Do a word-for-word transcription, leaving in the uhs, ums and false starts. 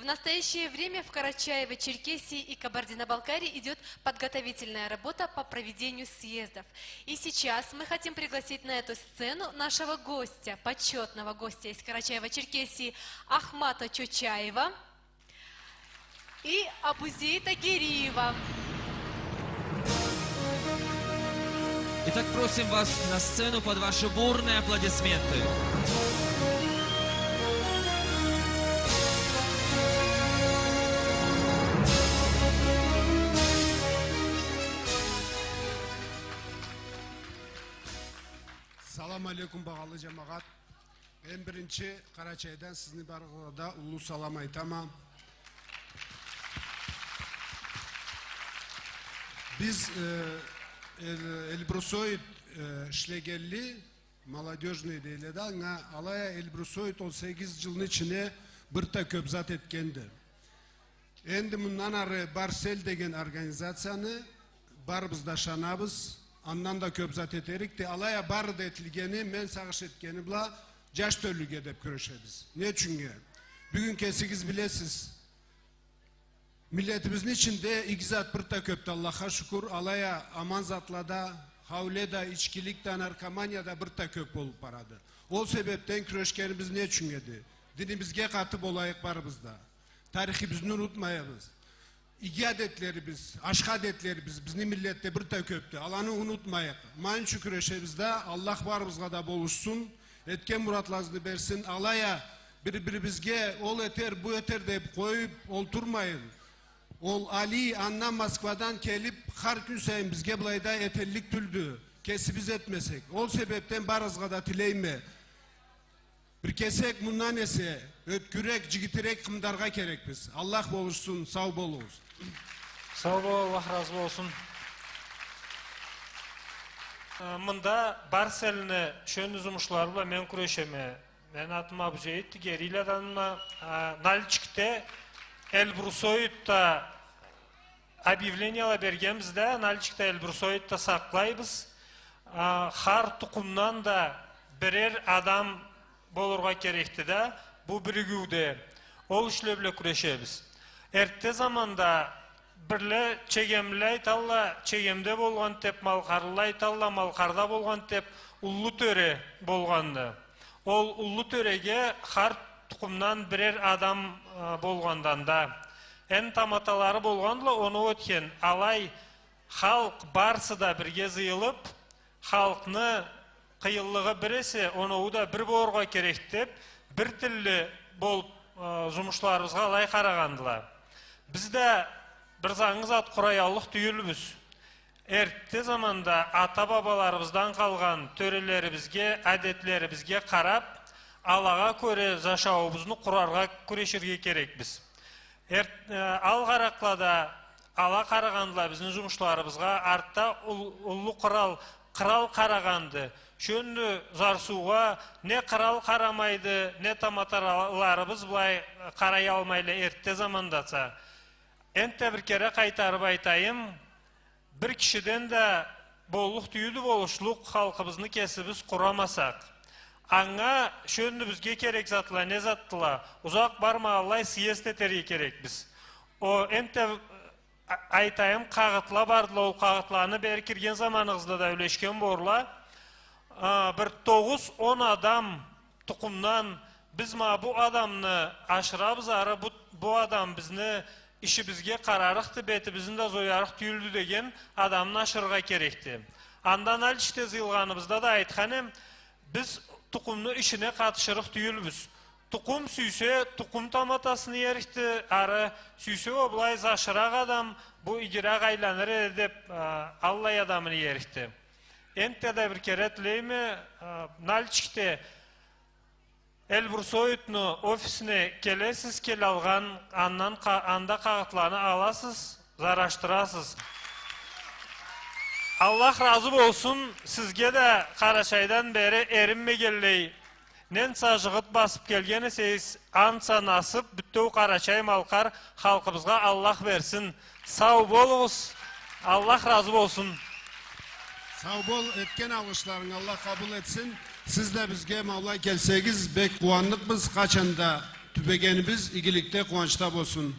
настоящее время в Карачаево-Черкесии и Кабардино-Балкарии идёт подготовительная работа по проведению съездов. И сейчас мы хотим пригласить на эту сцену нашего гостя, почётного гостя из Карачаево-Черкесии Ахмата Чочаева и Абузейта Гериева. Итак, просим вас на сцену под ваши бурные аплодисменты. Салам алейкум, багъалы джамагъат. Эм биринчи Къарачайдан сизни барыгъызгъа да уллу салам айтама. Биз, э, Эл-, Эльбрусоид, э, ишлегенли, молодёжный дейле да, анга алай а Эльбрусоид он сегиз джылны ичине бир да кёб зат этгенди. Энди мындан ары Барсел деген организацияны барыбыз да ышанабыз, андан да кёб зат этерикди. Алай а бары да этилгени, мен сагъыш этгени бла, джаш тёлюге деб кюрешебиз. Не ючюннге? Бюгюн кесигиз билесиз, миллетибизни ичинде иги зат бир да кёбдю, Аллахха шукур, алай а аман затла да, хауле да, ичкилик да, наркомания да бир да кёб болуб барады. Ол себебден кюрешгенибиз не ючюннге эди? Динибизге къаты болайыкъ барыбыз да. Тарихибизни унутмайыкъ. Иги адетлерибиз, ашхы адетлерибиз бизни миллетде бир да кёбдю. Аланы унутмайыкъ. Ма аны ючюн кюрешебиз да, Аллах барыбызгъа да болушсун, этген муратларыбызны берсин. Алай а бир-бирибизге ол этер, бу этер деб къоюб олтурмайын. Ол Али андан Москвадан келиб, хар кюн сайын бизге былайда эталлыкъ тюлдю, кесибиз этмесек. Ол себебден барыгъызгъа да тилейме. Бир кесек мындан эсе ёткюрек, джигитирек къымылдаргъа керекбиз. Аллах болушсун, сау болугъуз. Сау бол, Аллах разы болсун. Э, мында Барсельни шёндю зумушлары бла мен кюрешеме. Мени атым Абузейтди, Герилладанма. Э, Нальчикде Эльбрусоидда объявлениела бергенбиз да, Нальчикде Эльбрусоидда сакълайбыз. А, хар тукъумдан да бирер адам болургъа керекди да, бу биригиуде. Ол ишле бла кюрешебиз. Эртте заманда бирле чегемлиле айталла, Чегемде болгъан деб, малкъарлыла айталла, Малкъарда болгъан деб, уллу тёре болгъанды. Ол уллу тёреге хар тукъумдан бирер адам, а, болгъандан да. Энди таматалары болгъандыла, оноу этген. Алай халкъ барысы да бирге зыйылыб, халкъны къыйынлыгъы бир эсе, оноуу да бир болургъа керек деб, бир тилли болуб, а, зумушларыбызгъа алай къарагъандыла. Биз да бир зангы зат къураяллыкъ тюйюлбюз. Эртте заманда ата-бабаларыбыздан къалгъан тёрелерибизге, адетлерибизге къараб, алагъа кёре зашауубузну къураргъа кюреширге керекбиз. Эрт-, э, ал къаракълада ала къарагъандыла бизни зумушларыбызгъа, артда ул-, уллу къырал, къырал къарагъанды. Шёндю зарсыугъа не къырал къарамайды, не таматаларыбыз былай къараялмайла эртте замандаса. Энтда бир кере къайтарыб айтайым, бир кишиден да боллукъ тюйюлдю болушлукъ, халкъыбызны кесибиз къурамасакъ. Анга шёндю бизге керек затла не затдыла? Узакъ бармагъанлай съезд этерге керекбиз. О, энтда, а-, айтайым, къагъытла бардыла, ол къагъытланы бери кирген заманыгъызда да юлешген борла. А, бир тогъуз-он адам тукъумдан биз ма бу адамны ашырабыз ары, бу, бу адам бизни ишибизге къарарыкъды, бетибизни да зоярыкъ тюйюлдю деген адамны ашырыргъа керекди. Анда Нальчикде зыйылгъаныбызда да айтхан эм, биз тукъумну ишине къатышырыкъ тюйюлбюз. Тукъум сюйсе, тукъум таматасын иерикди, ары сюйсе, о былай зашыракъ адам, бу игирек айланыр эди деб, а, аллай адамны иерикди. Энтда да бир кере тилейме, а, Нальчикде Эльбрусоидну офисине келесиз, келалгъан, андан къа-, анда къагъытланы аласыз, зарашдырасыз. Аллах разы болсун, сизге да Къарачайдан бери эринмегенлей, ненса жыгъыт басыб келген эсегиз, анса насыб бютеу къарачай-малкъар халкъыбызгъа Аллах берсин. Сау болугъуз. Аллах разы болсун. Сау бол, этген алгъышларынгы Аллах къабыл этсин. Сиз да бизге ма былай келсегиз, бек къууанныкъбыз. Къачан да Тюбегенибиз игиликде, къууанчда болсун.